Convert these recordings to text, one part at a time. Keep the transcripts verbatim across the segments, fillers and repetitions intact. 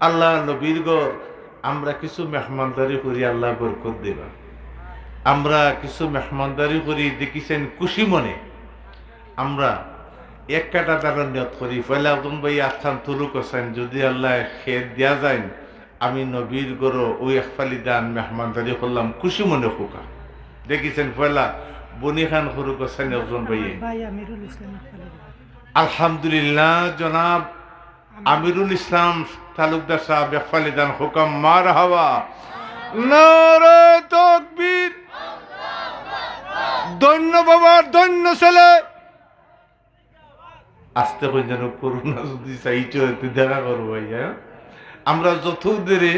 আল্লাহর নবীর ঘর, আমরা কিছু মেহমানদারি করি, আল্লাহ বরকত দিবা। আমরা কিছু মেহমানদারি করি, দেখিছেন, খুশি মনে। আমরা এক কাটা দানের নিয়ত করি, পয়লা একজন ভাই আতখান তুলুক হোসেন, যদি আল্লাহ খেত দিয়া যাইন, আমি নবীর ঘরো ওই এক ফালি দান মেহমানদারি করলাম, খুশি মনে খোকা। দেখিছেন, পয়লা বনি খান করুক হোসেন একজন ভাই। ভাই আমিরুল ইসলাম এক ফালি দান। আলহামদুলিল্লাহ, জনাব আমিরুল ইসলাম তালুকদার সাহেব এক ফালি দান খোকা, মারহাবা। নারায়ে তাকবীর। ধন্য বাবার ধন্য ছেলে। আস্তে কই যেন করোনা যদি চাইতে হয়, তুই দেখা করবো ভাই, হ্যাঁ? আমরা যত দেরে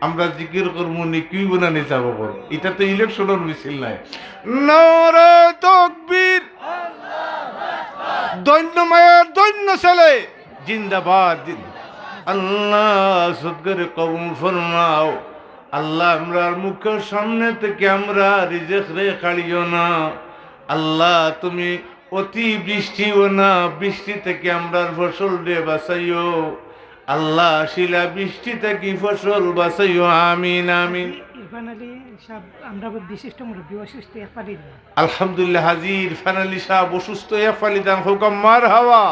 আমরা জিকির করবো, নি কি গুণা নি যাবো কর। এটা তো ইলেকশনের মিছিল নাই। নারায়ে তাকবীর। ধন্য মায়ার ধন্য ছেলে। জিন্দাবাদ, জিন্দাবাদ। আল্লাহ সদকারে কবুল ফরমাও। আল্লাহ, আমরার মুখের সামনে থেকে আমরা রিজেক রে কাড়িও না। আল্লাহ, তুমি অতি বৃষ্টিও না, বৃষ্টি থেকে আমরার ফসল রে বাঁচাইও। আল্লাহ, শিলা বৃষ্টি থেকে ফসল বাঁচাইও। আমিন, আমিন। ইরফান আলী সাহেব, আমরা বিশিষ্ট মুরব্বী অসুস্থ, এক ফালি দিন। আলহামদুলিল্লাহ, হাজি ইরফান আলী সাহেব অসুস্থ, এক ফালি দান খোকা, মারহাবা।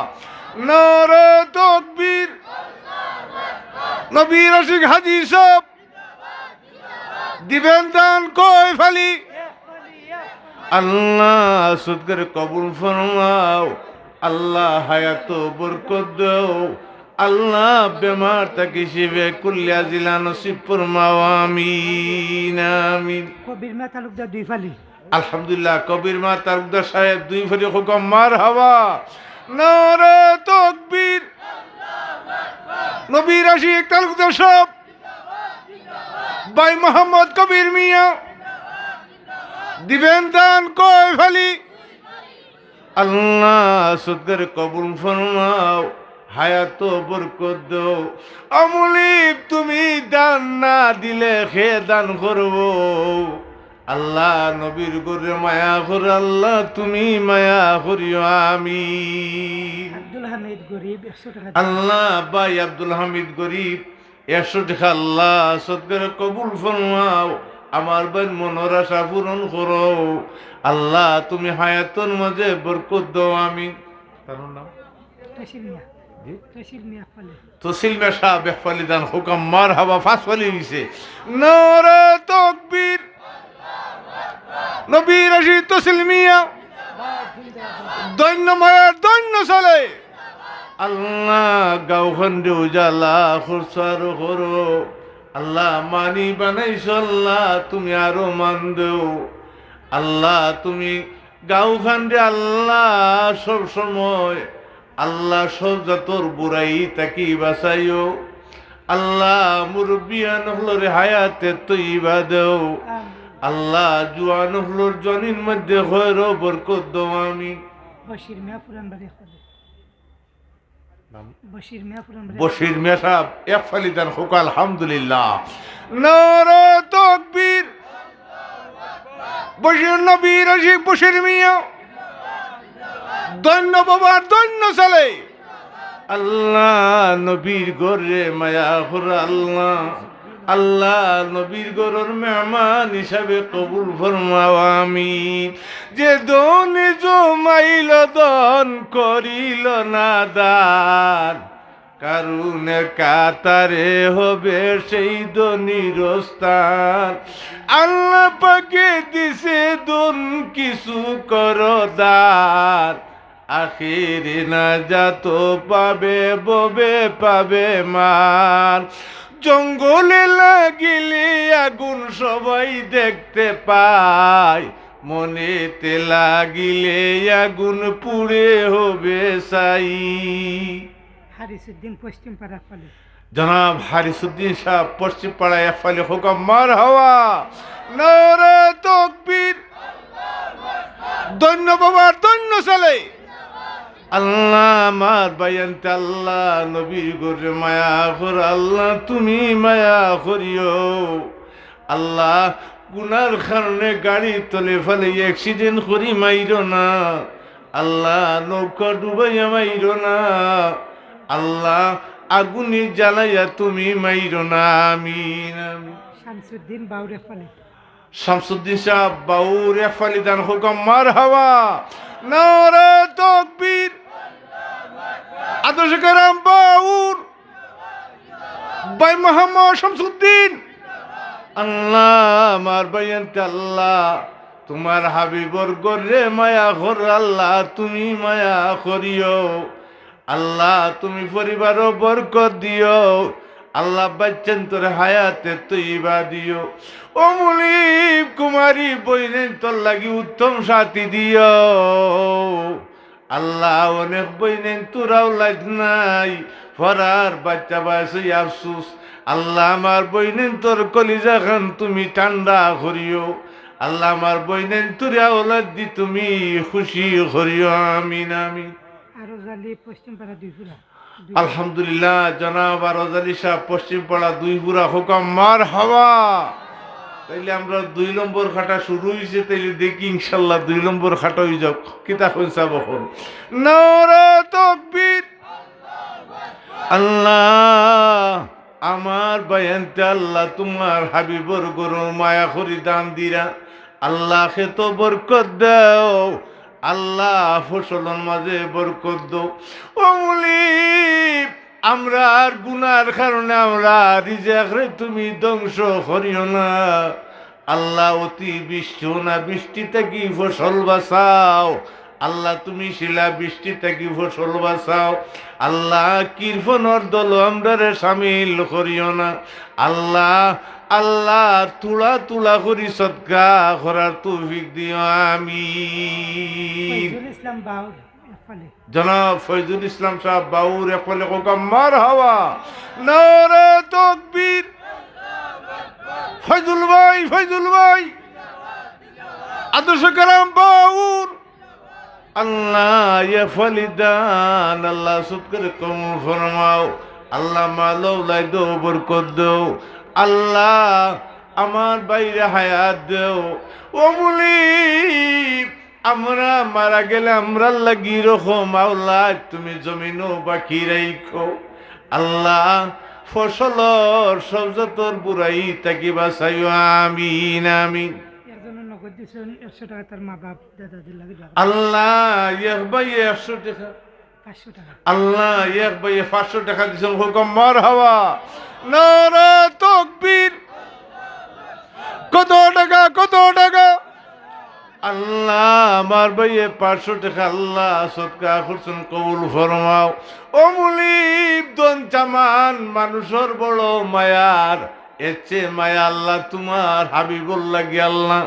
নারায়ে তাকবীর। নবীর আশিক হাজি সাহেব দিবেন দান কয় ফালি? আল্লাহ সদকারে কবুল ফরমাও। আল্লাহ হায়াতো বরকত দাও। আল্লাহ বেমার থাকি শিফে কুল্লি আজিলা নসিব ফরমাও। আমিন, আমিন। কবির মিয়া তালুকদার দুই ফালি। আলহামদুলিল্লাহ, কবির মিয়া তালুকদার সাহেব দুই ফালি খোকা, মারহাবা। নারায়ে তাকবীর। নবীর আশিক তালুকদার সাহেব, ভাই মোহাম্মদ কবির মিয়া, দিবেন দান কয় ফালি? আল্লাহ সদকারে কবুল ফরমাও, হায়াতো বরকত দাও। আমুলিব, তুমি দান না দিলে কে দান করবো? আল্লাহ নবীর ঘরে মায়া কর, আল্লাহ তুমি মায়া করিও। আমিন। আব্দুল হামিদ গরিব, একশো টাকা। আল্লাহ ভাই আব্দুল হামিদ গরিব একশো টাকা, আল্লাহ সদকারে কবুল ফরমাও। আমার ভাইর মনর আশা পূরণ করো। আল্লাহ তুমি হায়াতর মাঝে বরকত দাও। আমিন। তার নাম? তহসিল মিয়া। জি? তহসিল মিয়া ফালি। তহসিল মিয়া সাহেব এক ফালি দান খোকা, মারহাবা, পাঁচ ফালি হইছে। নারায়ে তাকবীর। নবীর আশিক তহসিল মিয়া। ধন্য মায়ার ধন্য ছেলে। আল্লাহ গাঁওখান রে উজালা করছো আরো করো। আল্লাহ মানি বানাইছো, আল্লাহ তুমি আরো মান দেও। আল্লাহ তুমি গাঁওখান রে আল্লাহ সব সময় আল্লাহ সব জাতর বুরাই থাকি বাঁচাইও। আল্লাহ মুরব্বিয়ান অকলরে হায়াতে তৈবা দেও। আমিন। আল্লাহ জুয়ান অকলর জনির মধ্যে খয়র বরকত দাও। আমিন। বশির মিয়া পুরান বাড়ি খোলে। নাম? বশির মিয়া পুরান বাড়ি। বশির মিয়া সাহেব এক ফালি দান খোকা, আলহামদুলিল্লাহ। নারায়ে তাকবীর। বশির নবীর আশিক বশির মিয়া। ধন্য বাবার ধন্য ছেলে। আল্লাহ নবীর ঘরে মায়া কর আল্লাহ। আল্লাহ নবীর ঘরর মেহমান হিসাবে কবুল ফরমাও। আমিন। যে ধনী জমাইল ধন করিল না দান, কারুনের কাতারে হবে সেই ধনীর স্থান। আল্লাহ পাকে দিছে ধন কিছু করো দান, আখেরে নাজাত পাবে, ভবে পাবে মান। জঙ্গলে লাগিলে আগুন সবাই দেখতে পায়, মনেতে লাগিলে আগুন পুড়ে হবে ছাই। হারিসুদ্দিন পশ্চিম পাড়া ফালি। জনাব হারিসুদ্দিন সাহেব পশ্চিম পাড়া এক ফালি খোকা, মারহাবা। নারায়ে তাকবীর। ধন্য বাবার ধন্য ছেলে। আল্লাহ আমার ভাইয়ানতে আল্লাহ নবীর ঘরে মায়া কর, আল্লাহ তুমি মায়া করিও। আল্লাহ গুনার কারণে গাড়ি তলে ফালে accident করি মাইরো না। আল্লাহ নৌকা ডুবাইয়া মাইরো না। আল্লাহ আগুনে জ্বালাইয়া তুমি মাইরো না। আমিন, আমিন। শামসুদ্দিন বাউর এক ফালি। শামসুদ্দিন সাহেব বাউর এক ফালি দান কউক্কা। মারহাবা। নারায়ে তাকবীর। আদর্শ কেরাম বাউর। ভাই মোহাম্মদ শামসুদ্দিন। আল্লাহ, আমার ভাইয়াইন্তে আল্লাহ, তুমার হাবিবর ঘররে মায়া কর আল্লাহ, তুমি মায়া করিও। আল্লাহ, তুমি পরিবারো বরকত দিও। আল্লাহ, বাইচ্চাইন্তরে হায়াতে তৈবা দিও। ও মুনিব কুমারী বইনাইন্তর লাগি উত্তম সাথী দিও। আল্লাহ, অনেক বইনাইন্তর আওলাদ নাই, ফরার বাইচ্চা বাঁচি আফসুস। আল্লাহ, আমার বইনাইন্তর কলিজাখান তুমি ঠান্ডা করিও। আল্লাহ, আমার বইনাইন্তরে আওলাদ দি তুমি খুশি করিও। আমিন, আমিন। আরজালি পশ্চিম পাড়া দুই ফুরা। আলহামদুলিল্লাহ, জনাব আরজালি সাহেব পশ্চিম পাড়া দুই ফুরা কউক্কা। মারহাবা। তাইলে আমরার দুই নম্বর খাটা শুরু অইছে, তাইলে দেখি ইনশাল্লাহ দুই নম্বর খাটা অই যাউক। কিতা কইন সাব অখন? নারায়ে তাকবীর। আল্লাহ, আমার ভাইয়াইন্তে আল্লাহ তুমার হাবিবর ঘরো মায়া করি দান দিরা। আল্লাহ, খেতো বরকত দেও। আল্লাহ, ফসলর মাঝে বরকত দেও। ও মুনিব, আমরার গুনার কারণে আমরার রিজিকরে তুমি ধ্বংস করিও না। আল্লাহ, অতিবৃষ্টি অনাবৃষ্টি থাকি ফসল বাঁচাও। আল্লাহ, তুমি শিলাবৃষ্টি থাকি ফসল বাঁচাও। আল্লাহ, কৃপণর দলো আমরারে শামিল করিও না। আল্লাহ, আল্লাহ, তুলা তুলা করি সদকা করার তৌফিক দিও। আমিন। ফয়জুল ইসলাম বাউর এক ফালি। জনাব ফয়জুল ইসলাম সাহেব বাউর এক ফালি কউক্কা। মারহাবা। নারায়ে তাকবীর। ফয়জুল ভাই, ফয়জুল ভাই। আদর্শ কেরাম বাউর। আল্লাহ, এক ফালি দান, আল্লাহ, সদকারে কবুল ফরমাও। আল্লাহ, মাল আওলাদো বরকত দেও। আল্লাহ, আমার ভাইরে হায়াত দেও। ও মুনিব, আমরা মারা গেলে আমরার লাগি রকম আওলাদ তুমি জমিনো বাকি রাখো। আল্লাহ, ফসলর সব জাতর বুরাই থাকি বাঁচাইও। আমিন, আমিন। একজনে নগদ দিছইন একশো টাকা, তার মা বাপ দাদা দাদির লাগি দোয়া করইন। আল্লাহ, এক ভাইয়ে একশো টাকা। পাঁচশো টাকা। আল্লাহ, এক ভাইয়ে পাঁচশো টাকা দিছইন, কউক্কা মারহাবা। নারায়ে তাকবীর। কত টাকা, কত টাকা? আল্লাহ, আমার ভাইয়ে পাঁচশো টাকা আল্লাহ সদকা করছইন, কবুল ফরমাও। ও মুনিব, ধন সামান মানুষর বড় মায়ার, এর চেয়ে মায়া আল্লাহ তুমার হাবিবর লাগি আল্লাহ।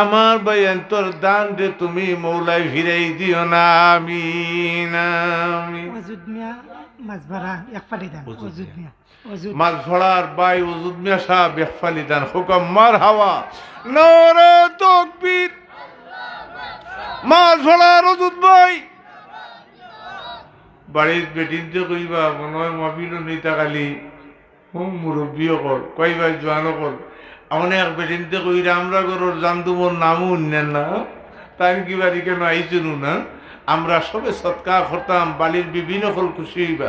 আমার ভাইয়াইন্তর দানরে তুমি মৌলায় ফিরাই দিও না। আমিন, আমিন। ওজুদ মিয়া মাঝপাড়া এক ফালি দান। ওজুদ ওজুদ মিয়া। মিয়া। ওজুদ। মাঝপাড়ার ভাই ওজুদ মিয়া সাহেব এক ফালি দান। কউক্কা মারহাবা। নারায়ে তাকবীর। মাঝপাড়ার ওজুদ ভাই। বাড়িত বেটিন্তে কইবা, মনো অয় মাহফিলো নিতা খালি। হুম, মুরব্বি অকল, কইবা জোয়ান অকল। অনেক বেটিন্তে কইরা, আমরার ঘরর জান্দুমর নামও হুনইন না। তাইন কিবা ইখানো আইছইন না। আমরা সবে সদকা করতাম, বাড়ির বিবিন অকল খুশি অইবা।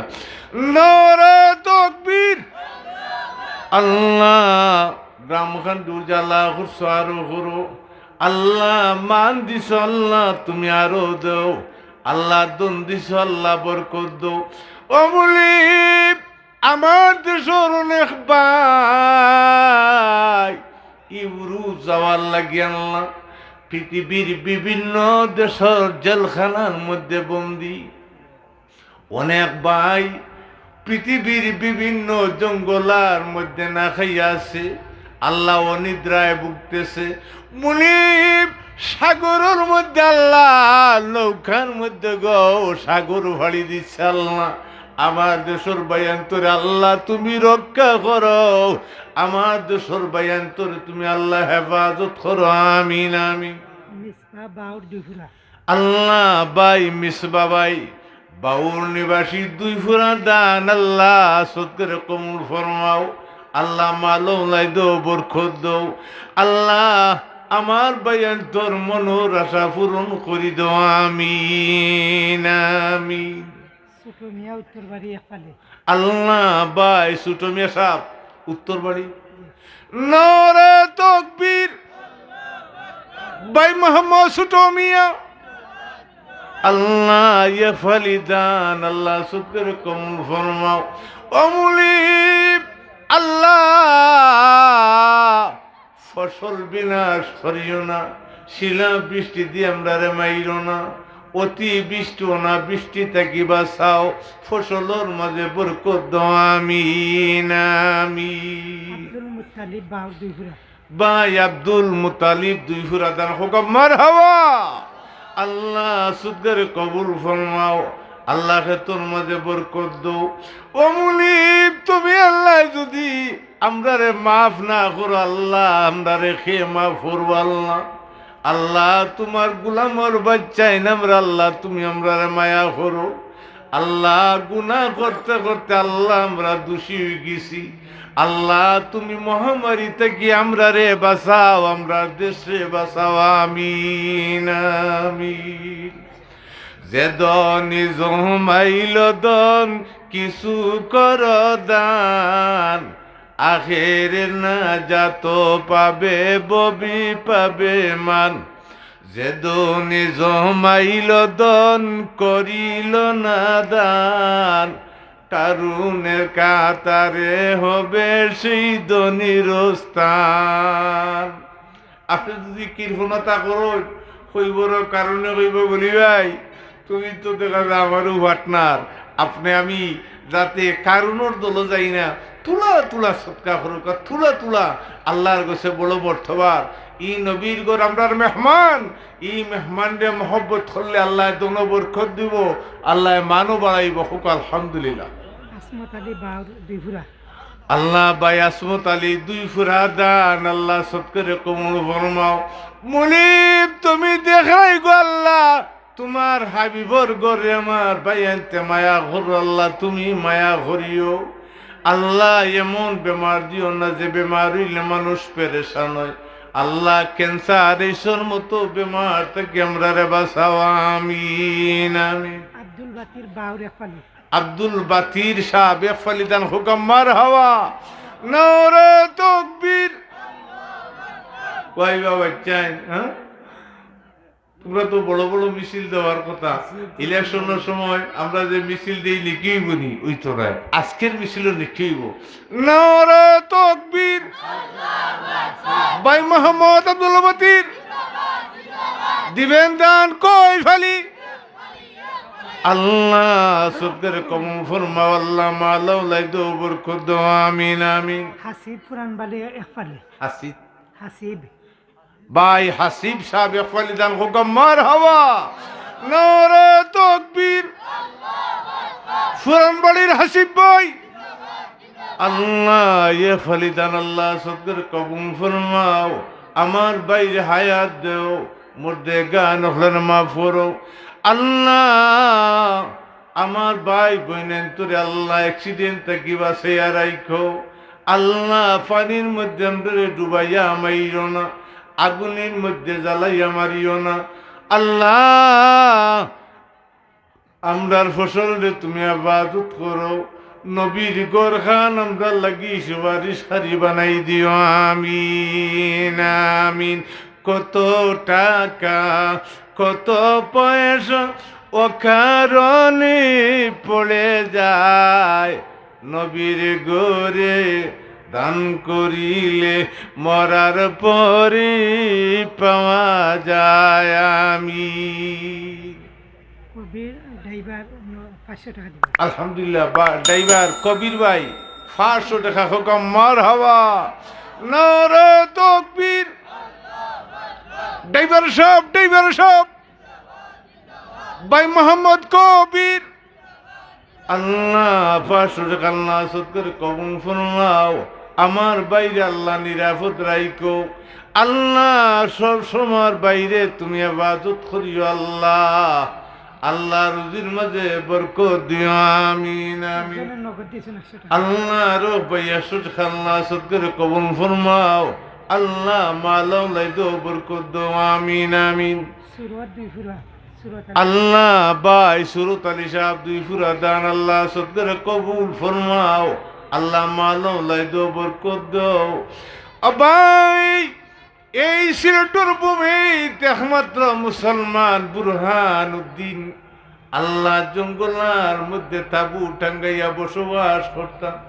নারায়ে তাকবীর। আল্লাহ, গ্রামখান দূর জ্বালা করছো, আরো করো। আল্লাহ, মান দিছো, আল্লাহ, তুমি আরো দেও। আল্লাহ, ধন দিছো, আল্লাহ, বরকত দেও। ও মুনিব, আমার দেশর অনেক ভাই ইউরোপ যাওয়ার লাগি আল্লাহ পৃথিবীর বিভিন্ন দেশর জেলখানার মধ্যে বন্দী। অনেক ভাই পৃথিবীর বিভিন্ন জঙ্গলার মধ্যে না খাইয়া আছে, আল্লাহ অনিদ্রায় ভুগতেছে। মুনিব, সাগরর মধ্যে আল্লাহ, নৌকার মধ্যে গো সাগর ফাড়ি দিছে আল্লাহ। আমার দেশর ভাইয়াইন্তরে আল্লাহ তুমি রক্ষা করো, আমার দেশর ভাইয়াইন্তরে তুমি আল্লাহ হেফাজত করো। আমিন, আমিন। মিসবা বাউর দুইফুরা। আল্লাহ ভাই মিসবা ভাই, বাউর নিবাসী দুইফুরা দান আল্লাহ সদকারে কবুল ফরমাও। আল্লাহ মাল আওলাদো বরকত দেও। আল্লাহ আমার ভাইয়াইন্তর মনর আশা পূরণ করি দেও। আমিন, আমিন। ছোট মিয়া উত্তর বাড়ি এক ফালি। আল্লাহ ভাই ছোট মিয়া সাব, উত্তর বাড়ি। নারে তকবীর। ভাই মোহাম্মদ ছোট মিয়া। আল্লাহ ইয়া ফালিদান, আল্লাহ শুকর কবুল ফরমাও। ও মুলিব, আল্লাহ ফসল বিনাশ করিও না, শিলা বৃষ্টি দিয়া আমরারে মাইরো না, অতি বৃষ্টি অনাবৃষ্টি থাকি বাঁচাও, ফসলর মাঝে বরকত দাও, আমিন, আমিন। আব্দুল মুত্তালিব বাউর দুই ফুরা। ভাই আব্দুল মুতালিব দুই ফুরা দান হোক, মারহাবা। আল্লাহ শুকর কবুল ফরমাও, আল্লাহ খেতর মাঝে বরকত দাও। ও মুলিব, তুমি আল্লাহ যদি আমরারে মাফ না করো, আল্লাহ আমরারে কে মাফ করবো আল্লাহ? আল্লাহ, তুমার গুলামর বাচ্চাইন আমরা, আল্লাহ তুমি আমরারে মায়া করো। আল্লাহ, গুনাহ করতে করতে আল্লাহ আমরা দোষী অইগেছি। আল্লাহ, তুমি মহামারী থাকি আমরারে বাঁচাও, আমরার দেশরে বাঁচাও। আমিন, আমিন। যে ধনী জমাইল ধন, কিছু কর দান, আখেরে নাজাত পাবে, ভবে পাবে মান। যে ধনী জমাইল ধন, করিল না দান, কারুনের কাতারে হবে সেই ধনীর স্থান। আপনে যদি কৃপণতা করইন, কইবর কারণে কইবো, বলি ভাই, তুমি তো দেখা যায় আমারও পার্টনার, আপনে আমি যাতে কারুনর দলো যাই না, তুলা তুলা সদকা করউক্কা, তুলা তুলা আল্লাহর গেছে বড় মর্তবার। ই নবীর ঘর আমরার মেহমান, ই মেহমানরে মহব্বত করলে আল্লায় ধন বরকত দিবো, আল্লায় মানও বাড়াইবো। কউক্কা আলহামদুলিল্লাহ। আসমত আলী বাউর দুই ফুরা। আল্লাহ ভাই আসমত আলী দুই ফুরা দান, আল্লাহ শুকর কবুল ফরমাও। মুলিব, তুমি দেখরায় গো আল্লাহ, তুমার হাবিবর ঘরে আমার ভাইয়াইন্তে মায়া করো, আল্লাহ তুমি মায়া করিও। আল্লাহ, এমন বেমার দিও না যে বেমার অইলে মানুষ পেরেশান অয়। আল্লাহ, ক্যান্সার, এইসর মতো বেমার থাকি আমরারে বাঁচাও। আমিন, আমিন। আব্দুল বাতির বাউর এক ফালি। আব্দুল বাতির সাব এক ফালি দান হোক, মারহাবা। নারে তকবীর। কই বাবা চাই, হ্যাঁ? তুমরা তো বড় বড় মিছিল দেওয়ার কথা। ইলেকশনর সময় আমরা যে মিছিল দেই, নেকি অইবো নি? অইতো নায়। আজকের মিছিলও নেকি অইবো। নারে তকবীর। ভাই মোহাম্মদ আব্দুল বাতির দিবেন দান কই ফালি। আল্লাহ শুকর কবুল ফরমাও, আল্লাহ মাল আওলাদ বরকত দাও, আমিন, আমিন। হাসিব পুরান বাড়ি এক ফালি। হাসিব। হাসিব। ভাই হাসিব সাব এক ফালি দান হোক, মারহাবা। নারে তকবীর। পুরান বাড়ির হাসিব ভাই। আল্লাহ, এ ফালি দান আল্লাহ শুকর কবুল ফরমাও। আমার ভাইরে হায়াত দেও, মুর্দেগান অকলরে মাফ করো। আল্লাহ, আমার ভাই বইনাইন্তরে আল্লাহ accident থাকি বাঁচাইয়া রাখো। আল্লাহ, পানির মধ্যে আমরারে ডুবাইয়া মারিও না, আগুনের মধ্যে জ্বালাইয়া মারিও না। আল্লাহ, আমরার ফসলরে তুমি হেফাজত করো, নবীর ঘরখান আমরার লাগি সুপারিশকারী বানাই দিও। আমিন, আমিন। কত টাকা, কত পয়সা অকারণে পড়ে যায়, নবীর ঘরে দান করিলে মরার পরে পাওয়া যায়। আমিন। কবির ড্রাইভার, উম, পাঁচশো টাকা দিবা। আলহামদুলিল্লাহ, বা-, ড্রাইভার কবির ভাই, পাঁচশো টাকা হোক, মারহাবা। নারে তকবীর। Driver sub, driver sub. ভাই মোহাম্মদ কবির। আল্লাহ, পাঁচশো টাকা আল্লাহ শুকর কবুল ফরমাও। আমার ভাইরে আল্লাহ নিরাপদ রাখো। আল্লাহ, সব সময় ভাইরে তুমি হেফাজত করিও আল্লাহ। আল্লাহ, রুজির মাঝে বরকত দিও। আমিন, আমিন। একজনের নগদ দিয়েছেন একশো টাকা। আল্লাহ, রব ভাই একশো টাকা আল্লাহ শুকর কবুল ফরমাও। আল্লাহ, মাল আওলাদ বরকত দাও। আমিন, আমিন। সুরত দুই ফুরা। আল্লাহ ভাই সুরত আলী সাহেব দুই ফুরা দান আল্লাহ সদকারে কবুল ফরমাও। আল্লাহ মালো লাই দেও, বরকত দেও। আ ভাই, এই সিলেটর ভূমিত একমাত্র মুসলমান বুরহান উদ্দিন আল্লাহ জঙ্গলার মধ্যে তাবু টাঙ্গাইয়া বসবাস করতা।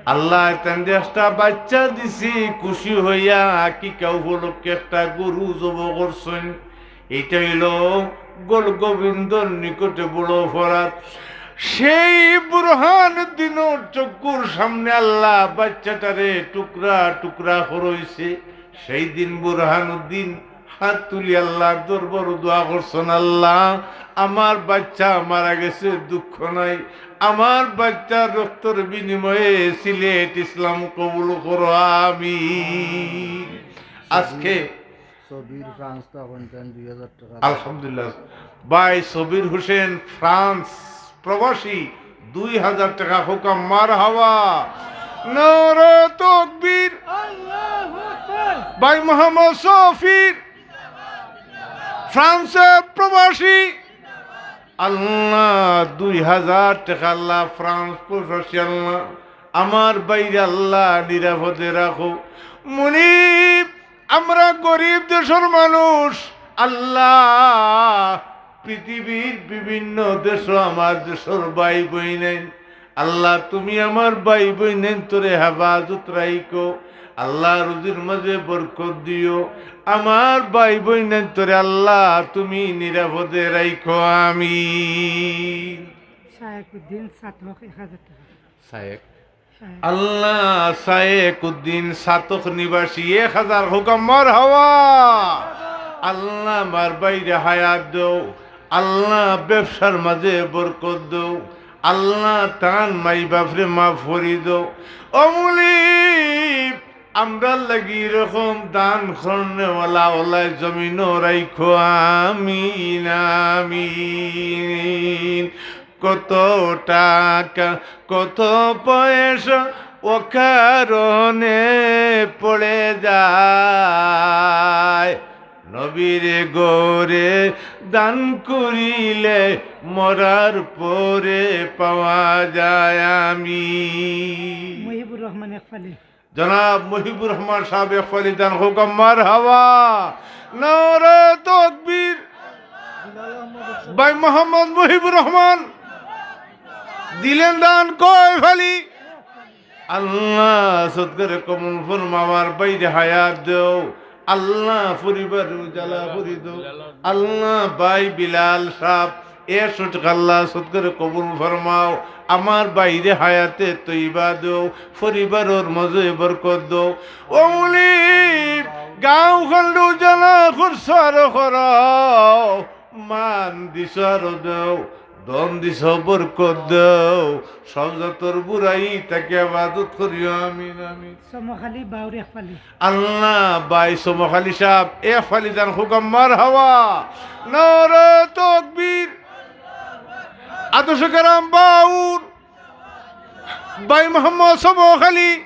আল্লাহ তানরে একটা বাচ্চা দিছি, খুশি হইয়া আকিকা উপলক্ষে একটা গরু জব করছইন। এইটা অইলো গোল গোবিন্দর নিকটে বড় অপরাধ। সেই বুরহান উদ্দিনর চক্ষুর সামনে আল্লাহ বাচ্চাটারে টুকরা টুকরা করইছে। সেই দিন বুরহান উদ্দিন হাত তুলি আল্লাহর দরবারো দোয়া করছইন, "আল্লাহ, আমার বাচ্চা মারা গেছে, দুঃখ নাই, আমার বাচ্চার রক্তর বিনিময়ে সিলেট ইসলাম কবুল করো, আমিন।" আজকে সবির ফ্রান্স তখন দেন দুই হাজার টাকা। আলহামদুলিল্লাহ। ভাই সবির হোসেন ফ্রান্স প্রবাসী দুই হাজার টাকা। হোক মারহাবা। নারে তকবীর। ভাই মোহাম্মদ সফির ফ্রান্সে প্রবাসী। আল্লাহ দুই হাজার টাকা আল্লাহ ফ্রান্স প্রবাসী আল্লাহ আমার ভাইরে আল্লাহ নিরাপদে রাখো। মুনিব, আমরা গরিব দেশর মানুষ, আল্লাহ পৃথিবীর বিভিন্ন দেশো আমার দেশর ভাই বইনাইন, আল্লাহ তুমি আমার ভাই বইনাইন্তরে হেফাজত রাখো, আল্লাহ রুজির মাঝে বরকত দিও, আমার ভাই বইনাইন্তরে আল্লাহ তুমি নিরাপদে রাখো, আমিন। শায়েকুদ্দিন সাতক এক হাজার টাকা। শায়েক। আল্লাহ, শায়েকুদ্দিন সাতক নিবাসী এক হাজার। হোক মারহাবা। আল্লাহ, আমার ভাইরে হায়াত দেও। আল্লাহ, ব্যবসার মাঝে বরকত দেও। আল্লাহ, তান মাই বাপরে মাফ করি দেও। ও মুনিব, আমরার লাগি এরকম দান করনেওয়ালা আল্লাহ জমিনো রাখো। আমিন, আমিন। কত টাকা, কত পয়সা অকারণে পড়ে যায়। নবীর ঘরে দান করিলে মরার পরে পাওয়া যায়। আমিন। মুহিবুর রহমান এক ফালি। জনাব মুহিবুর রহমান সাহেব এক ফালি দান। হোক মারহাবা। নারে তকবীর। ভাই মোহাম্মদ মুহিবুর রহমান দিলেন দান কয় ফালি? আল্লাহ সদকারে কবুল ফরমাও, আমার ভাইরে হায়াত দেও। আল্লাহ পরিবার উজালা করি দেও। আল্লাহ ভাই বিলাল সাহেব এ সদকা আল্লাহ সদকারে কবুল ফরমাও। আমার ভাইরে হায়াতে তৈবা দেও, পরিবারর মাঝে বরকত দেও। ও মুনিব, গাঁও খন্ড উজালা করছো আরো করো, মান দিছো আরো দেও, ধন দিছো বরকত দেও, সব জাতর বুরাই থাকি হেফাজত করিও। আমিন, আমিন। সমখালি বাউর এক ফালি। আল্লাহ, ভাই সমখালি সাহেব এক ফালি দান। হোক মারহাবা। নারে তকবীর। আদর্শ কেরাম বাউর। ভাই মোহাম্মদ সমখালি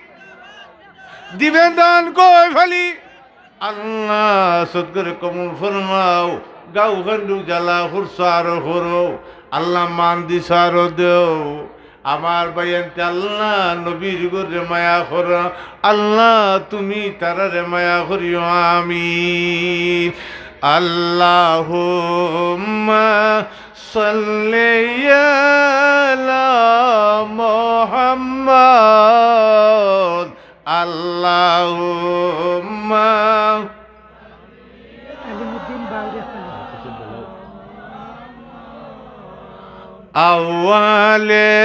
দিবেন দান কয় ফালি? আল্লাহ সদকারে কবুল ফরমাও। গাঁও খন্ড উজালা করছো আরো করো। আল্লাহ মান দিছো আরো দেও। আমার ভাইয়াইন্তে আল্লাহ নবীর ঘরে মায়া করো, আল্লাহ তুমি তারারে মায়া করিও, আমিন। আল্লাহুম্মা সাল্লি আলা মুহাম্মদ। আল্লাহুম্মা আলিমুদ্দিন বাউরিয়া খালি। আউয়ালে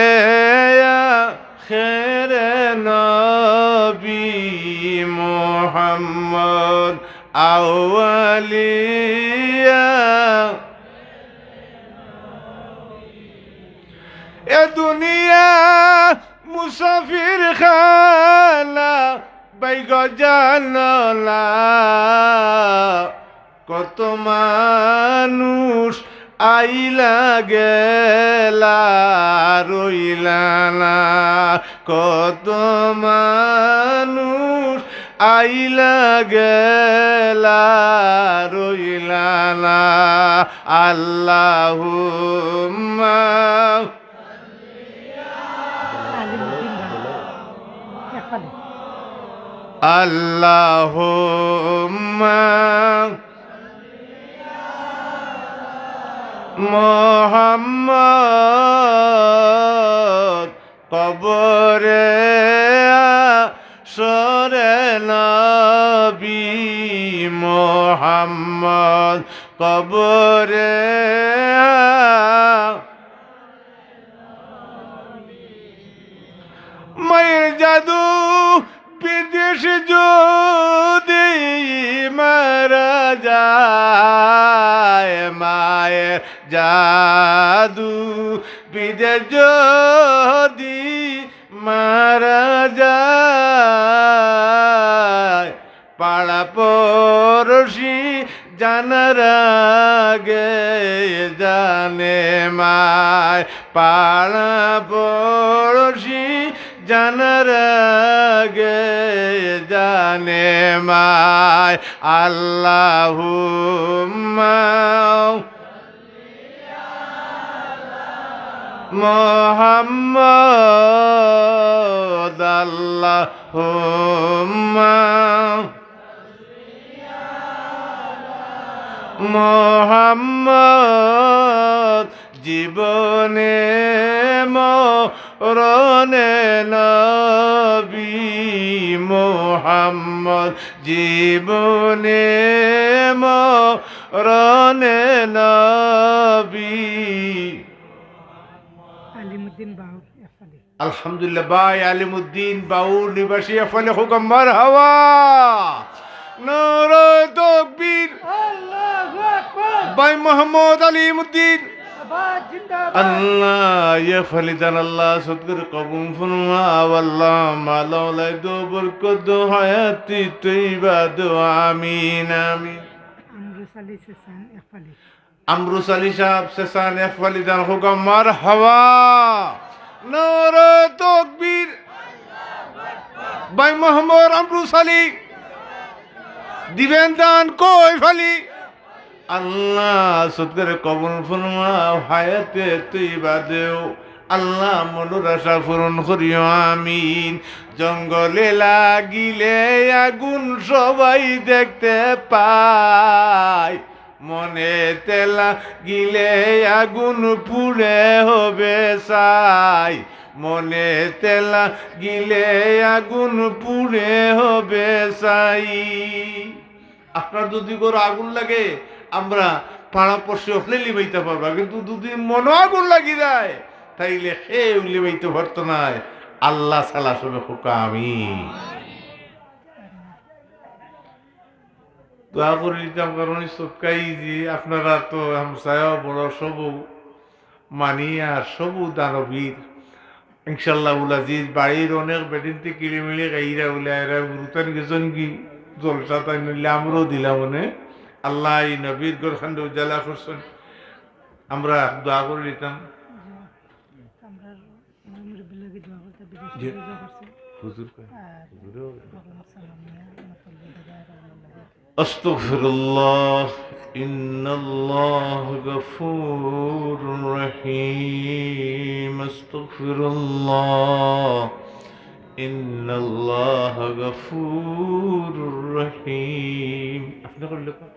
আখেরে নবী মুহাম্মদ আউয়ালিয়া। এ দুনিয়া মুসাফির খানা, বাইগো জানো না, কত মানুষ আইলা গেলা রইলা না, কত মানুষ আইলা গেলা রইলা না। আল্লাহুম্মা আলিমুদ্দিন ভাই, একপালে। আল্লাহুম্মা মুহাম্মদ কবরে হাশরে নবী মুহাম্মদ কবরে। মায়ের জাদু বিদেশ যদি মারা যায়, মায়ের জাদু বিদেশ যদি মারা যায়, পাড়া পড়শি জানার আগে জানে মায়, পাড়া পড়শি জানার আগে জানে মায়। আল্লাহুম্মা মুহাম্মদ, আল্লাহুম্মা মুহাম্মদ, জীবনে মরণে নবী মুহাম্মদ, জীবনে মরণে নবী। আলিমুদ্দিন বাউর, একপালে। আলহামদুলিল্লাহ ভাই, আলিমুদ্দিন বাউর নিবাসী, একপালে কউক্কা মারহাবা। নারায়ে তাকবীর। আল্লাহু আকবার। ভাই মোহাম্মদ আলিমুদ্দিন। জিন্দাবাদ, জিন্দাবাদ। আল্লাহ, একপালে দান আল্লাহ সদকার কবুল ফরমাও আল্লাহ, মাল আওলাদ বরকত হায়াতে তৈয়বা দেও, আমিন, আমিন। আমরুস আলী সেসান, একপালে। আমরুস আলী সাব সেসান, একপালে দান কউক্কা মারহাবা। নারায়ে তাকবীর। ভাই মোহাম্মদ আমরুস আলী দিবেন দান কয় ফালি। আল্লাহ সদকার কবুল ফরমাও, হায়াতে তৈয়বা দেও। আল্লাহ মনর আশা পূরণ করিও, আমিন। জঙ্গলে লাগিলে আগুন সবাই দেখতে পায়, মনেতে লাগিলে আগুন পুড়ে হবে ছাই, মনেতে লাগিলে আগুন পুড়ে হবে ছাই। আপনার যদি ঘরো আগুন লাগে, আমরা পাড়া পড়শি অকলে লিবাইতা পারবা, কিন্তু যদি মনো আগুন লাগি যায়, তাইলে কেউ লিবাইতা পারতো নায়, আল্লাহ ছাড়া। সবে কউক্কা আমিন। দোয়া করি দিতাম, কারণ এই সবকাই যে আপনারা তো হামসায়া বড় সবউ মানি আর সবউ দানবীর। ইনশাআল্লাহুল আজিজ, বাড়ির অনেক বেটিন্তে কিলিমিলি গাইরা বলে এরা গুরুতান গেছইন কি জলসা তাই নইলে আমরাও দিলাম মনে। আল্লাহ এই নবীর ঘরখান উজালা করছইন। আমরা দোয়া করি দিতাম। আমরা মুরব্বীর লাগি দোয়া করতে বিদেশ জি। থেকে দোয়া করছে। হুজুর কই? আর হুজুরও। ওয়ালাইকুম আসসালাম, ইয়া, আমার তলবে দাদা, আর আমার লাগে। أستغفر الله، إن الله غفور رحيم. أستغفر الله، إن الله غفور رحيم. আপনি করলে কর।